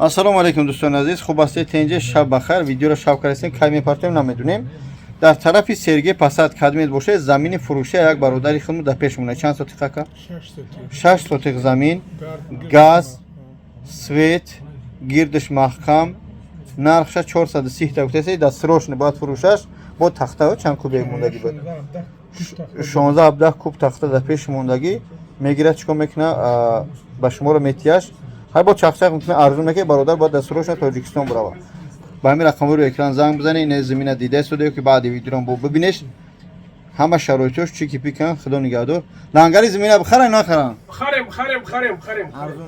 Ассалому алайкум, дӯстони азиз, хуб ҳастед, тенҷе, шаб бахайр. Видеоро шаб кардастем, кай мепартоем, намедонем. Дар тарафи Сергей Посад кадмед бошед, замини фурӯшия як бародари худмо дар пеш мона. Чанд сотих, ака? 6 сотих замин, газ, свет, гирдиш маҳкам, нархша 430 та гуфтасе, дар срочно бояд фурӯшаш. Бо тахтао чанд кубек мондагӣ буд? 16, 17 куб тахта дар пеши мондагӣ. Мегирад, чикор мекуна, ба шуморо метияш. Ҳар бо чақчақ мекуна, арзун мекунад. Бародар бояд дар срочно Тоҷикистон бурава. Ба ҳамин рақамҳои рӯи экран занг бизанед. Ин замина дида истода, ки баъди видеорон бо бибинеш, ҳама шароитош чӣ ки пикан. Худо нигаҳдор. Лангари замина бихаран, нахаран? Харем, харем, харем, харем. Арзун.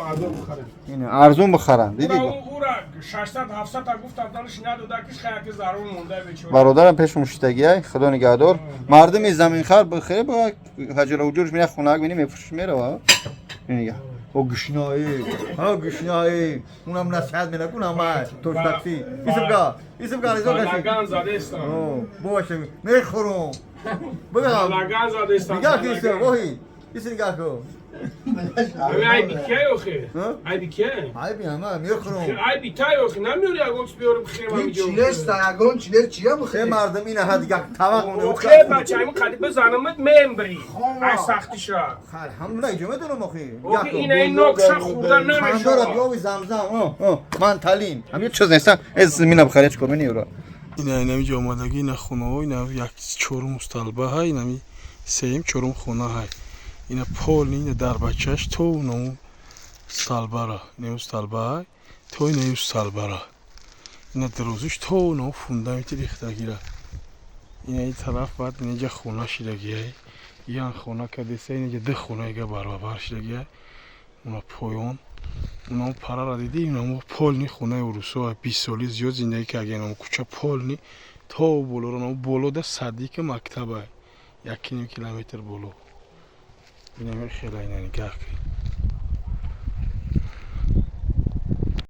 Арзун бихарем. Арзун бихаран, диди. Ура 600, 700 та гуфтам, даниш надода, киш хаяки зарур монда, бечора. Бародарам пеш муштагиай, худо нигаҳдор. Мардуми заминхар бихе, ба ҳаҷара уҷурш мея, хонак бини, мефурӯш, мерава. Нигаҳ. О гушноӣ, ҳа, гушноӣ, унам насиҳат менакунам, ай тош такси. Исибга, исибга ризо каши. Лаган задестам. Боша, мехӯрум. Бигам. Лаган задестам. Нигаҳ ки исиб, воҳи. Исиб, нигаҳ ку. Айби кия охе? Айби кия? Айби ҳама, мехӯрум. Айби тай охе, намеёри ягон чиз биёрим, хема. Ҳеч нест, ягон чи нест, чия Э, бихӯрӣ? Мардум ина ҳад як тавақ монда. Охе, бача, ҳамин қади бизанамат, мембри. Ай сахтиша. Алҳамдулилла, иҷо медонам охи. Охе, ина ин нокша хӯрда Хандора намешавад. биёви замзам. Ман талин. Ҳамин чиз нестан. Э, замина бихаред, чикор мени юра? Ина инами ҷо омадагӣ, ина хонаҳо, ина як чорум столба ҳай, инами сеюм, чорум хона ҳай. Ина полный, ина дарбачаш то унаму столбара, инаму столба ҳай, то инаю столбара. Ина дарозиш то унаму фундаменти рехтагира. Ина ин тараф, баъд инаҷа хона шидагиай. Ян хона кадеса, инаҷа ду хонаига баробар шидагиай. Уна поён. Унаму парара дидӣ, инаму полный хонаи урусо, 20 соли зиёд зиндагӣ карда, инаму кӯча полный то болоро, инаму болода садика, мактаба, 1,5 километр боло. Инами хела, ина нигаҳ кунед.